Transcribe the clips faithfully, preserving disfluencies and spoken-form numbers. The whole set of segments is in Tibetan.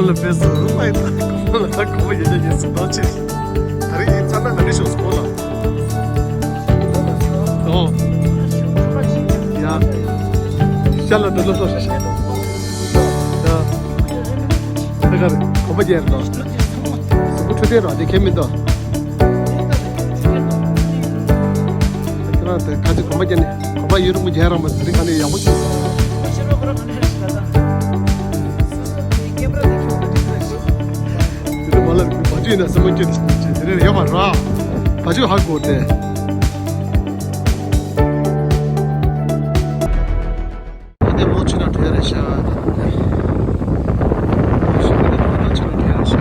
ལ་ཕེབས་སོང་། ཨ་ཡི་ད་ཁོ་ལ་ཁོ་མོ་ཡོད་ཡོད་ཡོད་སུ་ཏོག་ཅིག་ད་རེས་ཡིན་ཚར་ན་ང་འདྲི་ཤོག་སུ་ཁོ་ལ། ཨོ། ཡ། ཤ་ལ་འགྲོ་ལོ་སོ་ཤ་ཤ། ཡ། ད་ག་རེ་གོམ་པ་རྒྱག་རེད་ལོ། སུ་ཁོ་འཕྲོད་བསྟེན་རོགས་དེ་ཁྱད་མི་འདུག་ཁྱེད་རང་དེ་ཁ་ཅིག་གོམ་པ་རྒྱག་ནས་གོམ་པ་ཡུན་རིང་པོ་རྒྱག་རང་མ་དེ་རིང་ག་ནས་ཡག་པོ་བྱུང་། དེ་ནས་མ་ལབ་ཀྱི་བ་ཅུ་ཡིན་ན་སེམས་པ་སྐྱིད་དེ་དེ་རེད་ཡོད་མ་ར། བ་ཅུ་ཧ་གོ་སྟེ། ཨ་དེ་མོ་ཆུ་ནང་བྲོས་རེད་ཤག་ད་དེ། ཤི་མི་དེ་མོ་ད་ཆུ་ནང་བྲོས་རེད་ཤག་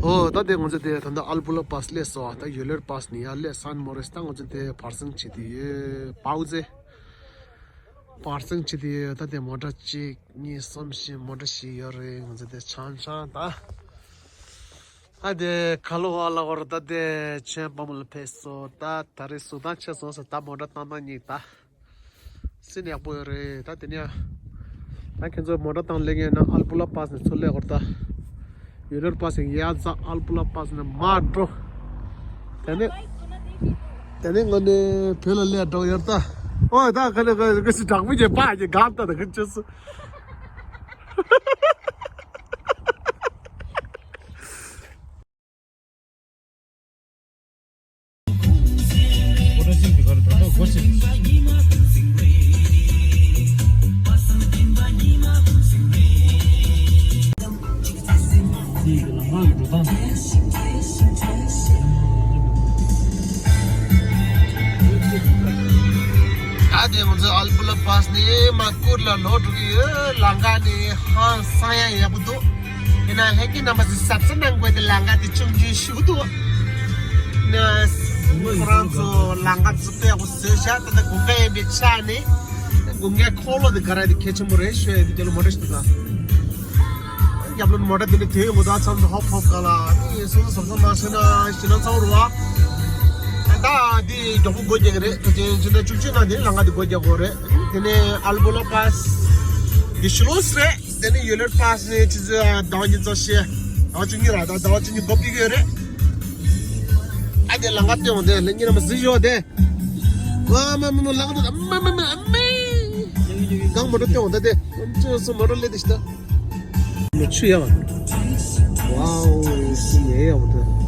ཨོ། ད་དེ་ང་ཚོ་དེ་ད་ལྟ་ཨལ་པུ་ལ་པཱས་སླེབས་སོང་། ད་ཡོ་ལེར་པཱས་ནས་ཡར་སླེབས་སན་མོ་རེས། ད་ང་ཚོ་དེ་བར་སེང་བྱེད་དེ་ཡོད། པའོ་ཙེ་བར་སེང་བྱེད་དེ་ཡོད། ད་དེ་མོ་ཊ་གཅིག་གཉིས་གསུམ་བཞི་མོ་ཊ་བཞི་ཡོད་རེད། ང་ཚོ་དེ་ཆང་ཆང་ད། ད་དེ་ཁ་ལོ་བ་ལ་བར་ད་དེ་ཆེན་པ་མོ་ལ་ཕེབས་སོང་། ད་ད་རེས་སུ་ད་ཆེ་སོང་ཟེར། ད་མོ་ཊ་བཏང་བཏང་གཉིས་ད། སྲིད་ཡག་པོ་ཡོད་རེད། ད་དེ་ནས་ད་ཁྱེད་ཚོ་མོ་ཊ་བཏང་སླེབས་མཁན་ན་ཨལ་པུ་ལ་པཱས་ནས་ཚུར་སླེབས་དགོས་རེད། ད་ཡོ་ལེར་པཱས་ཡང་ཡ་ཛ་ཨལ་པུ་ལ་པཱས་ནས་མར་འགྲོ། དེ་ནས་དེ་ནས་ང་ནས་བོད་ལ་སླེབས་འགྲོ་ཡོད་རེད་ད། ཨོ་ད་ག་ནས་ག་ག་སི་དྲག་པོ་གྱི་པཱ་གྱི་གང་ལྟ་ད་ག་ཅི་སུ། ད་དེ་ང་ཚོ་ཨལ་པུ་ལ་པཱས་ནས་མར་གུར་ལ་ལོག་འགྲོ་གི་ཡོད། ལམ་ཁ་ནས་ཧང་སང་ཡག་ཡག་པོ་འདུག་ཡིན་ན་ལྷན་རྒྱས་རྣམ་པ་ཚོས་གཟབ་གཟབ་གནང་དགོས་ཏེ། ལམ་ཁ་དེ་ཆུང་ཆུང་ཞིག་འདུག་ནས་ཁོ་རང་ཚོ་ལམ་ཁ་ཚོ་དཔེ་ཡག་པོ་བཟོས་བཞག་ད་ལྟ་དགུན་ཁ་ཡིན་པའི་ཆ་ནས་དགུན་ཁའི་འཁོར་ལོ་དེ་ག་རེ་དེ་གལ་ཆེན་པོ་རེད་ཤོད་ཡ་དེ་དེ་ལ་མོ་ཊ་ཞིག་འདུག་ད། རྒྱབ་ལོགས་མོ་ཊ་དེ་འདྲ་དེ་ཡོང་གི་འདུག་མཚམས་སུ་ཧོབ་ཧོབ་ག་ལ་ནི་སོ་སོ་བཟོ་བཟོ་མ་བྱས་ན་ཞེད་སྣང་ཚ་བོ་རེད་བ། ད་འདི་མགྱོགས་པོ་སྒོ་རྒྱག་གི་རེད། ད་ཅན་ཅན་ད་བཅུ་གཅིག་ནང་དེ་ལམ་ཁ་དེ་སྒོ་རྒྱག་དགོས་རེད། དེ་ནས་ཨལ་པུ་ལ་པཱས་གི་ཕྱི་ལོགས་རེད། དེ་ནས་ཡོ་ལེར་པཱས་ནས་ཆུ་ཚོད་ཟླ་བ་གཉིས་ཙམ་བྱས། ཟླ་བ་བཅུ་གཉིས་ར། ད་ཟླ་བ་བཅུ་གཉིས་འགོ་ཕིག་ཡོད་རེད། ཨ་དེ་ལམ་ཁ་སྟོན་འོང་དེ་ལ་གཉིས་ར་མ་གཟིགས་ཤོག་དེ། ཨ་མ་མ་མ་ལམ་ཁ་དེ་མ་མ་མ་མ། གང་མོ་ཊ་སྟོན་འོང་ད་དེ། ཁྱོད་ཚོ་མོ་ཊ་སླེབས་དེ་ཤི་ད། མི་ཆུ་ཡ། ཝའོ་སི་ཡེ་ཡ་མོ་ཊ།